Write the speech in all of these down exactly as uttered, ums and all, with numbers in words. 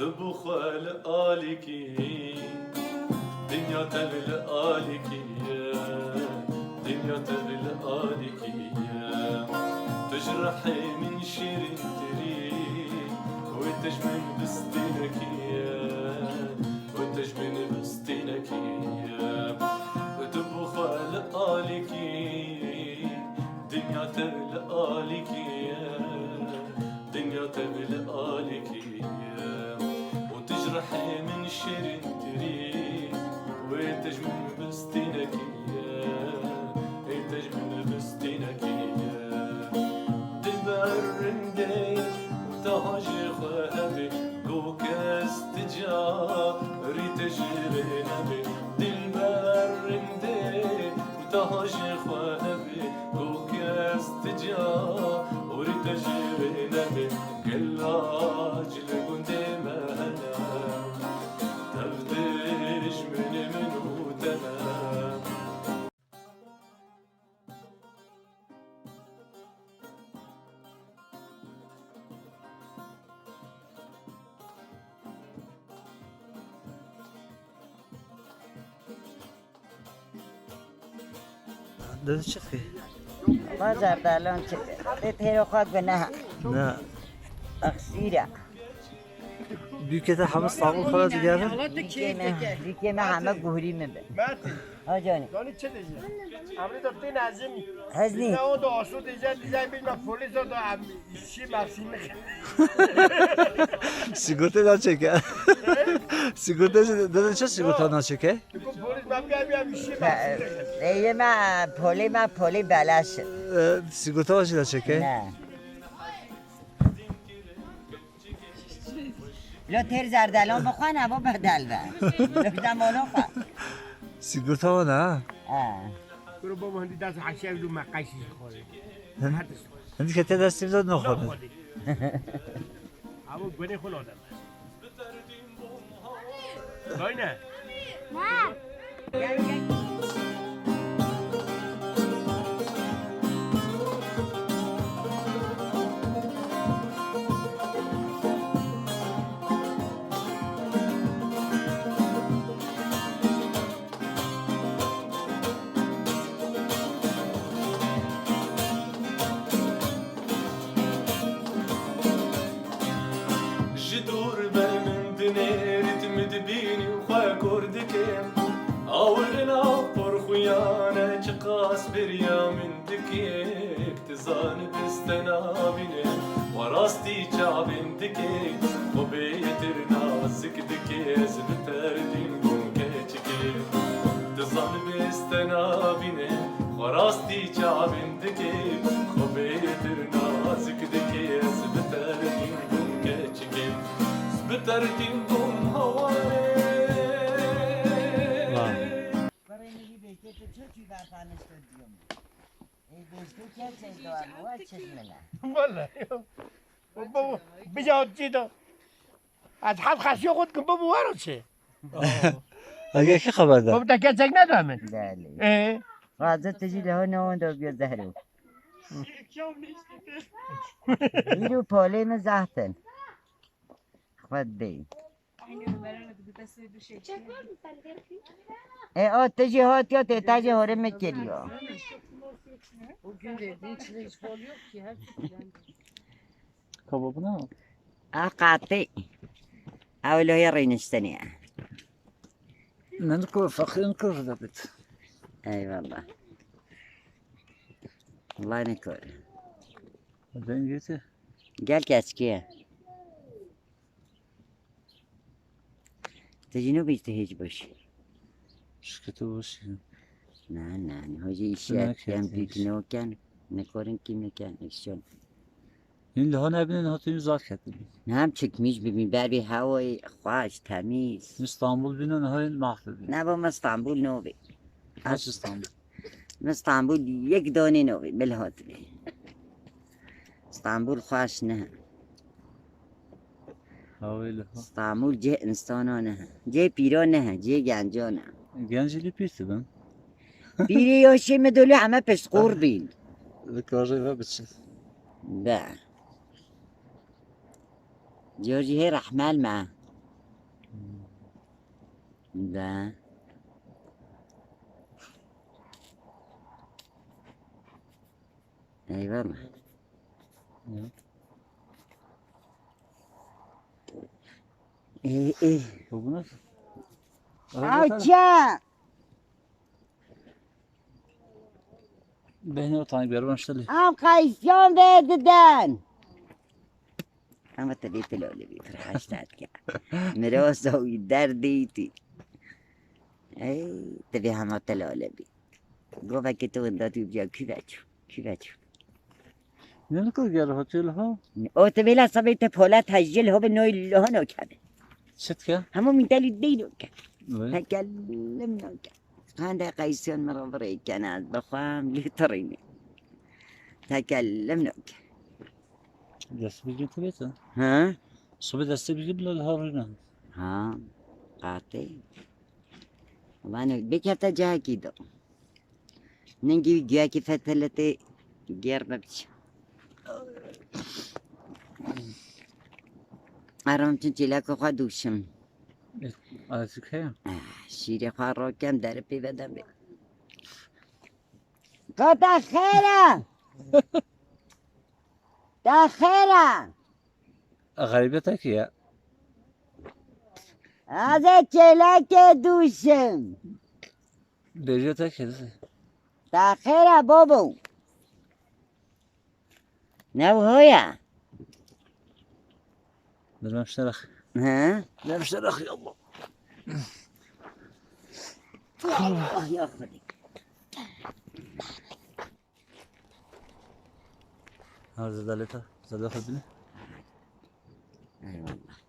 Tu bi xwe li alîkî, dinya tev li alîkî ye, dinya tev li alîkî ye. Tu ji rihê min şîrîntirî, wê te ji min bistînekî ye, wê te ji min bistînekî ye. Tu bi xwe li alîkî, dinya tev li alîkî ye, dinya tev li alîkî ye. Û tu ji rihê min şêrîntirî, wê te ji min bistînekî ye, ê te ji min bistînekî ye. Dilber rindê û taha jê xwe hebe, ku kes ti carî te jê rê nebe. Dilber rindê û taha jê xwe hebe, ku kes ti carî te jê rê nebe. Gelac li gundê me hene, tev dijminê min û te ne. Dede çi dikî? Xwe zerdalon çi? Tê têro xwe guneha. Ne. Exsîra. Dûkê te hemû Stenbol xwe re digerin? Dûkê me, dûkê me heme guhurî min be. Ha canî. Zanî çi dije? Emrê de tên ezin. Heznî. Ne o da aşo dije, dije bilmem polis o da em şî mevsîmlik. Sigorte naçeke. Sigorte, dede çi sigorta naçeke? Polis me bîya bîya em şî mevsîmlik. Ê me polê me polê belaş. E, sigorta jî naçeke? Ne. Lo têr zerdelon bixwe ne bo bedel be. Lo bir de mono xwe. Sigorta wan ha? Ha. Kuro baba hindi dest haşiye du me qayşî xwe. Hindi kete destî de noxwe. Ama gwenê xwe nodem. Dayne. Ji dûr ber min dinêrit, min dibînî û xwe kor dike. Awir nav por xuyan e, çiqas bêriya min dike. Dizanibiste nabîne, xwe rastî çavên dike. Xwe bêtir nazik dike, ez bi terdîn bûm keçikê. Dizanibiste nabîne, xwe rastî çavên dike. Xwe bêtir nazik dike, ez bi terdîn bûm keçikê. Ez bi terdîn bûm hawarê. Vay. Vallahi. Bu, bu, bir yahut çi de. Ez hal xasiyo xud kim bu, bu var o çi? Ege ki xeber da? Bu da gerçek ne de min? Belê. Ee? Fazla tecil ho ne onda gözlerim. Yürü polemi zaten. Xwedê. E, o te jî hatiya tê, te jî hore me kiriyo. Kebabına mı? A qatê. Ew loya rêniştinê. Min ku feqîrin kir debit. Eyvallah. Allah ne kor. Ben gete. Gel keçkiye. Te jî nû bî, te hêj baş. Şikete baş. Na, na, ne hocê îşe, em pîk noken, ne korin kî noken, îşon. Hîn li hon hebînin, hatîn zaf ketin. Ne em çekmiş bibîn, ber bî hewayê xweş, temîz. Min Stenbul bînin, hayên mahv bîn. Ne bo min Stenbul nobî. Kaç Stenbul? Min Stenbul yek danê nobî, bil hatibî. Stenbul xweş ne. Hawê li ha. Stenbul cih insana ne. Cih pîra ne, cih genca ne. Genc li pîr dibin. Pîrê ya şê me dolê heme piştqor bîn. Li karê ve biçin. Be. Cor jî hê rehmel me. Da. Eyvallah. Ya. İyi, iyi. Bu nasıl? Avça! Bêhna tanî berban ştelî. Em qaysiyan vê didin. Ama te bê telo lê bî, firhaş te dike. Mirosa wî derdî tî. Ey, te bê hema telo lê bî. Govekê te winda tî biya kî veçû, kî veçû. Ne nikir gel hotel ha? O te bêla sabê te polat hejil ho be noy loho no kebe. Çit ke? Hemû mîntelî dey no ke. Vay. Tekellim no ke. Qandê qeysiyon min re virêkene, ez bi xwe em lê tirîne. Tekellim nake. Destê bigrin tibêtin. Ha? Sibê destê bigrin bila li hev rûne. Ha, qatê. Vano, bikefte cihekî do. Ningî wî guyakî feteletê gêr bibiçe. Aram çin çêleka xwe dûşim. Azîk heye? Ah, şîrê xwe rokem derê pê vedem bê. Ka te xêr e? Te xêr e? Xerîbê te kî ye? Ez ê çêlekê dûşim. Bêjê te kî ye? Te xêr e bobo? Ne wiha ye? Dur, me şerek. He? Me şerek, ya Allah. Ya Allah, ya Xwedê. Ha, zedaleta, zedaleta bine. Eyvallah.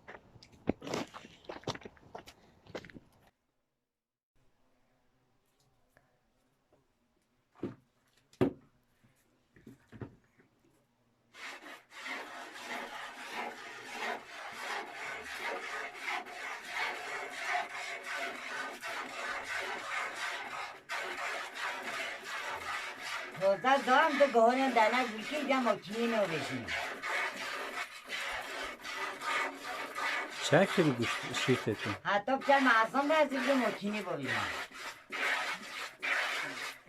Hozar doğan da gohoren dana gülkü ya makine ne uğraşın. Çend kilo şîr têtin? Heta bi çend me asan da ez bile makine babîna.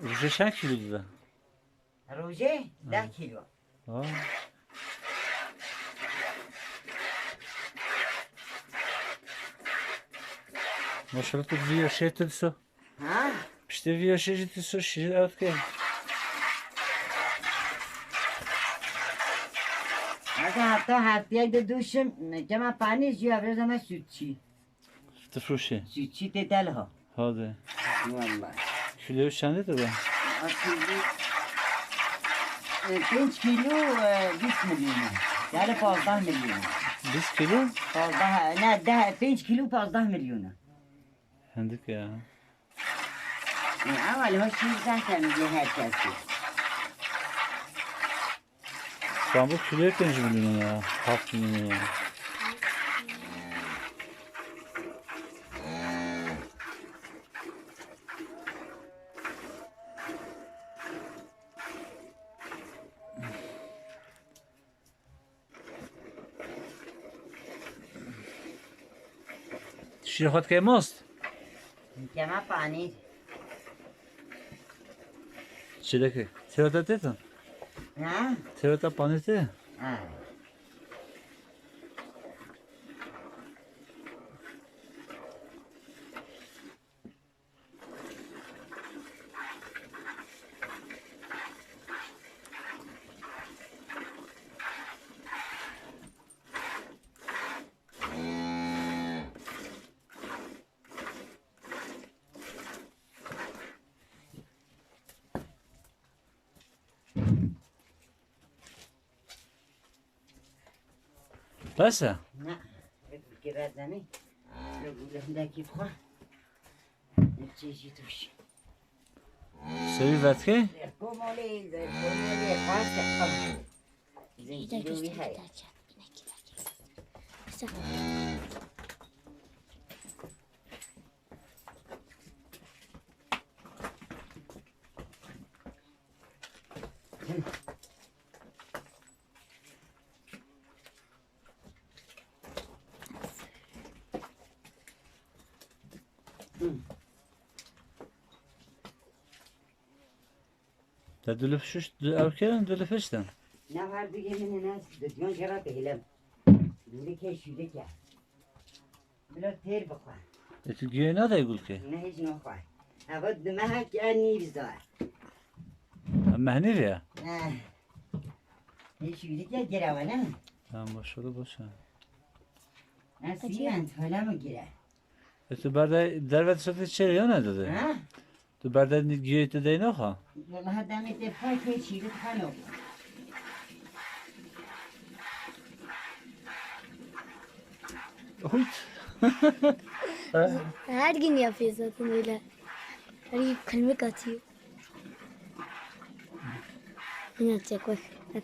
Rojê çend kilo dide? Rojê deh kilo. Ha. Maşallah, tu vî yaşê tu diso. Ha? Piştî vî yaşê jî tu so şîr ew dike. Heta heta heftiyek de duşim, kema panî jî ya vêza me sütçî. Difroşê. Sütçî tê te liha. Hadi. Vallahi. Kilo çendê te be? A, kilo, e, pênc kilo, e, bîst milyon e. Yani pazdeh milyon e. Bîst kilo? Pazdeh, ne, deh, pênc kilo pazdeh milyon e. Hindik e ya. E, ama liha şîr zaten bir herkes. Sen bu kiloya pênc milyon ya, heft milyon ya. Şîr xwe dikey most? Kema panîr. Çilekê. Têweta tê tu? Ha? Têweta panîr tê? Ha. Bes e? Na, vê kulkê berdenê. Lê gule hindekî bixwe. Lê çê jî tûş. Serî vetkê? Zerkomolê, zerkomolê, qas e. Zencîlê wî heye. Te dulif şişt, du-, ew kirin dulif şiştin? Ne var diye min ne, diyon kera tehilem. Gulike şulike. Bila têr bixwe. E tu giyê nadayê gulkê? Ne, hiç naxwe. Eva du mehek e nîv zar. Em mehnî ya? Eh. Hiç şulike girewe ne? Tamam, başladı boş ver. Ne sîment, hala mı gire? E tu berde, dervet şirtî çêrê ya ne dedi? Ha? Tu berde giyê tu dey naxa? Vallahi demê te pay pê çîrit hano. Uyt. Her gün yapıyor zaten öyle. Her gün külmük atıyor. Yine atacak bak. Bak.